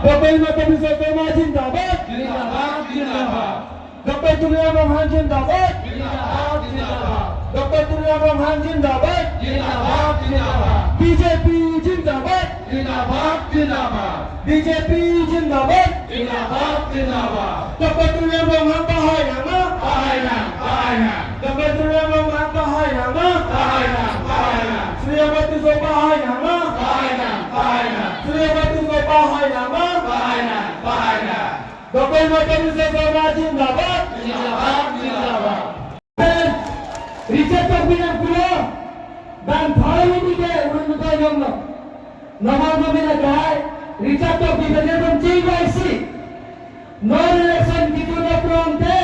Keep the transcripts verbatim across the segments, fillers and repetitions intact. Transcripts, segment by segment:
Doctor Himanta Biswa Sarma zindabad. Zindabad, zindabad. Doctor Tuliram Ronghang zindabad. Zindabad, zindabad. Doctor Tuliram Ronghang zindabad. Zindabad, zindabad. B J P zindabad. Zindabad, zindabad. B J P zindabad. Zindabad, zindabad. Doctor Tuliram Ronghang pahai nangma. Pahai nang, pahai nang. Doctor Tuliram Ronghang pahai nangma. Pahai nang, pahai nang. Surya Bhai Tisso pahai nangma. Pahai nang, pahai nang. Surya Bhai Tisso pahai nangma. Pahai nang, pahai nang. Doctor Himanta Biswa Sarma zindabad. Zindabad, zindabad. Richard Tokbi nangpulo, bang pharo hini ke urun muta yong lo. Nomor nomi lahai, Richard Tokbi pen netum chingvaisi. Non election kitu na prong te,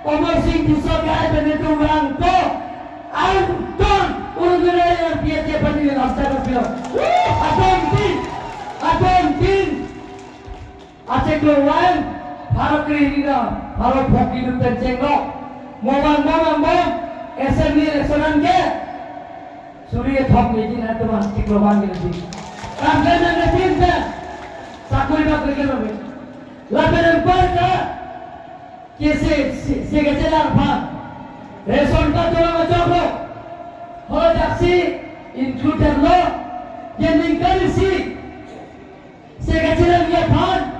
Amarsing Tisso ke ai pen netum vangpo. Angton urun muta yong P H A pani lam chakar pilo. Atontin, atontin. Achiklo vang, pharo kre-hini ra pharo phok kitu pen chenglok. Mo vangbom vangbom, assembly election an ke suri kethom ni jin atum achiklo vang ni jin. Kam kan na tin pen, sakuri bak lagi lo. Lapen anparta, ke se, se, se kachelang aphan. Ration card dolang achok lo. Ho jaksi included lo. Ye ningkan isi. Se kachelangji aphan,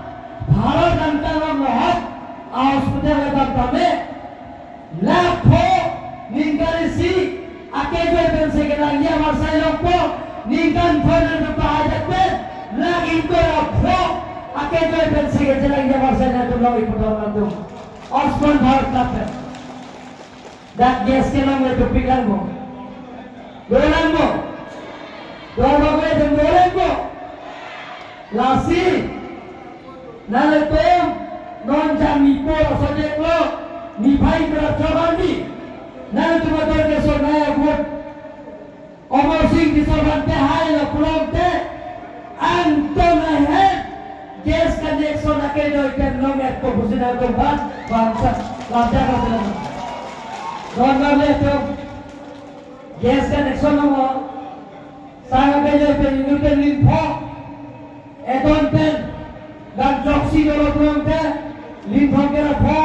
Bharat angtan along mohok, a-hospital kedam tame, lakh pho ningkan isi, akejoi pen se kelangji avarsai longpo, ningkan pho nangpahai det pen, lakh ingkoi ra pho, akejoi pen se kachelangji avarsai nangtum long-ikpo dong nangtum. Ayushman Bharat card pen. Dak gas kelong le topik langpo. Dolang po. Dolang po, dolang po. Lasi. Nanglitum non jam nipo laso dek lo. Niphai kra choran di. Nanglitum ator keso naya vote. Amarsing Tisso aphan pahai lo pulote, angton ahem gas connection akejoi pen long-ikpo pusi nangtum aphan bangsa lamjak lo. Don bang le tum gas connection lo mo. Sang akejoi pen inut pen lim pho. Edon pen, dan joksi dolo pulote, lim pho kera pho,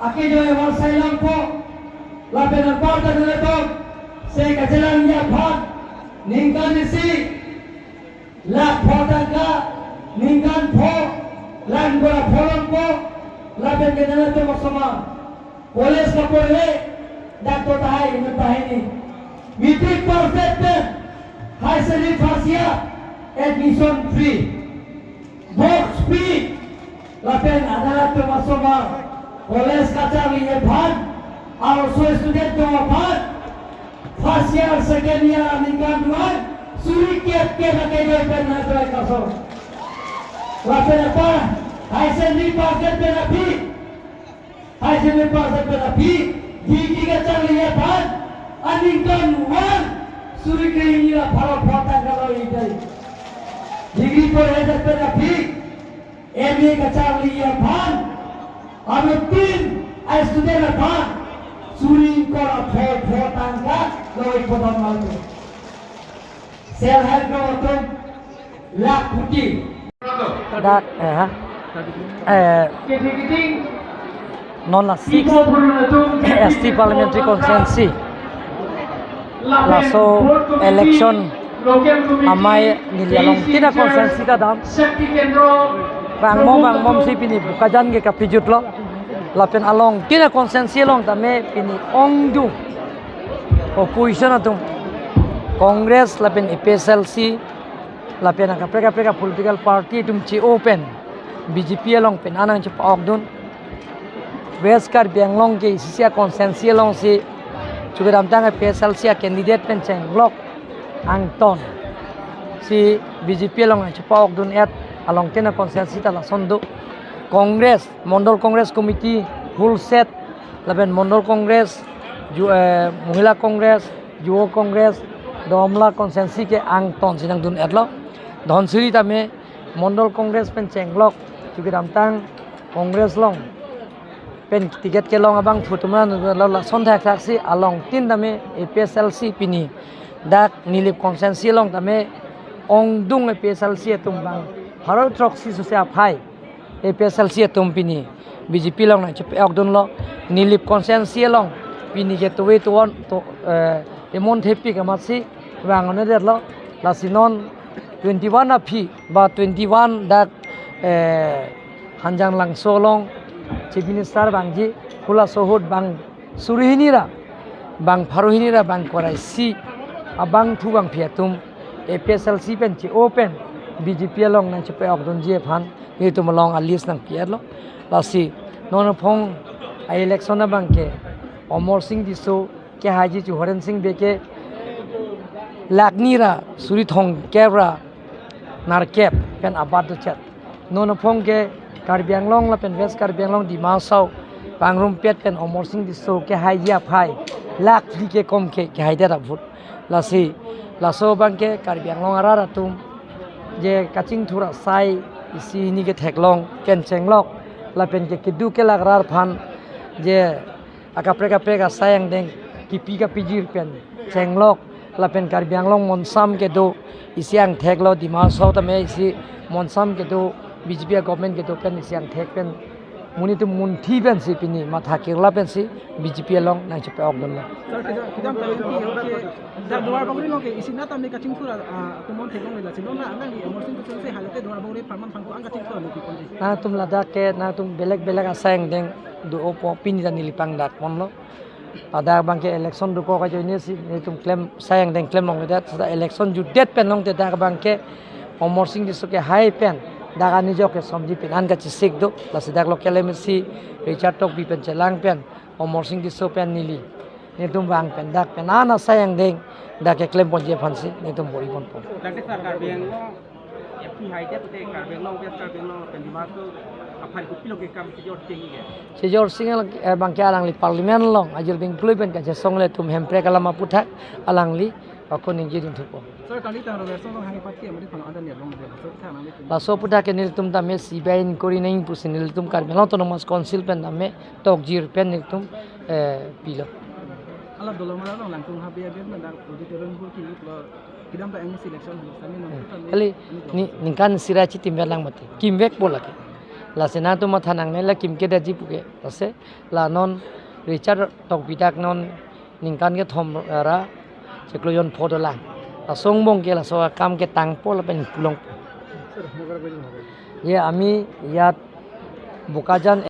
akejoi avarsai longpo, lapen anparta dolo tom, se kachelangji aphan, ningkan isi, lakh pho tangka, ningkan pho, lang gora pho longpo, lapen kedana tom osomar. College kaporhe, dak to tahai, inut tahai ni. Matric pass det pen, higher secondary first year, admission free. Box free. Lapen adara atum asomar, college kacharli aphan, arloso student atum aphan, first year, second year, aningkan duan, suri kep kep akejoi pen nangtrai kaso. Lapen apa, higher secondary pass det pen aphi, higher secondary pass det pen aphi, degree kacharli aphan, aningkan one, suri kre-hini ra pharo pho tangka lo-ik dei. Degree porhe det pen aphi, M A kacharli aphan, anuttin a-student aphan, suri ingkoi ra pho pho tangka lo-ikpo dong nangtum. Self help group atum lakh kuti. Dak, eh, ha? Eh, non la six S T Parliamentary Constituency. Laso election amei neli alongtin a-constituency kedam. Vangbom vangbomsi pini Bokajan ke kapejut lo. Lapen alongtin a-constituency along tame pini ongdung opposition atum, Congress lapen A P H L C lapen akaprek kaprek a-political party atum che-o pen B J P along pen an nangchepa-okdun. West Karbi Anglong ke isi isi a-constituency alongsi chu kedamtang A P H L C a-candidate pen chenglok angton si B J P along nangchepa-okdun-et alongtin a-constituency ta lason do. Congress, Mondol Congress Committee full set, lapen Mondol Congress, Ju-, eh, Mohila Congress, Yuva Congress, Domla constituency ke angton si nangdun-etlo. Dhansiri tame Mondol Congress pen chenglok, chu kedamtang Congress along pen ticket kelong abang phutum ra lo, lason thakthak si alongtin tame A P H L C pini dak Nilip constituency along tame ongdung A P H L C atum bang Pharo throksi sose aphai A P H L C atum pini B J P along nangchepe-okdunlo. Nilip constituency along pini ke tuwe tuwon to, eh, emon thepik amatsi vang-un-edetlo. Lasi non twenty-one aphi ba twenty-one dak, eh, Hanjanglangso along Chief Minister vangji, halaso ahut bang suri hini ra bang pharo hini ra bang kre-isi abangphu bangphi atum A P H L C pen che-o pen B J P along nangchepe-okdunji aphan nelitum along a-list nangpi-etlo. Lasi non aphong a-election abang ke Amarsing Tisso kehaiji chu Horen Sing Bey ke lakh ni ra suri thomkep ra nerkep pen abat dochet. Non aphong ke Karbi Anglong lapen West Karbi Anglong, Dima Hasao pangrumpet pen Amarsing Tisso kehaiji aphai lakh phli kekom ke kehaidet a-vote. Lasi laso abang ke Karbi Anglong arat atum je kachingthur asai isi hini ketheklong pen chenglok lapen ke keduk kelak arat aphan je akaprek kaprek asai angdeng kipi kapijir pen chenglok lapen Karbi Anglong monsam kedo isi angtheklo, Dima Hasao tame isi monsam kedo, B J P government kedo pen isi angthek pen monit atum munthi pensi pini matha kirla pensi B J P along nangchepe-okdunlo. Sir, kedam kedam ta P O K dak Duarbagori along ke isi nat tame kachingthur a, a, atum theklongle, lasi non na alangli Amarsing Tisso si halatum Duarbagori apharman aphan ko-an kachingthur ame piponji? Nangtum ladak ke nangtum belek belek asai angdeng do-opo, pini ta neli pangdakponlo. Ladak abang ke election dokok ajoine si nelitum klem, asai angdeng klemlongledet, seta election jutdet pen longte dak abang ke Amarsing Tisso kehai pen dak anijok kesomji pin an kachesik do. Lasi dak local M A C Richard Tokbi pen chelang pen Amarsing Tisso pen neli, nelitum vang pen dak pen an asai angdeng dak keklemponji aphansi nelitum bor-iponpo. Dak ke sir, Karbi Anglong aphi haidet te Karbi Anglong, West Karbi Anglong pen Dima Hasao aphan kopilo ke kam chejor chengji ke? Chejor chengji, eh, abang ke alangli Parliament along ajir dingplui pen kachesong le atum Hemprek alam aputhak alangli ako ningje dingthupo. Sir, kali tang Robertson Ronghang party amari kono ada niat long de, sir, thanang le. Laso aputhak ke nelitum tame C B I inquiry nangji pusi nelitum Karbi Anglong Autonomous Council pen tame tokjir pen nelitum, eh, pilo. Ala Dolamara along Langtung habe habe na dak auditorium hall kili pulo kedam ta M A C election halo sami non. Hmm. Kali ni ningkan isi ra chitim lang mati. Kimvekpo lake. Lasi nangtum matha nangne la kimkedetji puke. Lasi la non Richard Tokbi dak non ningkan kethom ra chiklo jon pho dolang. Laso angbong ke laso akam ketangpo lapen pulong. Ye, ami yat Bokajan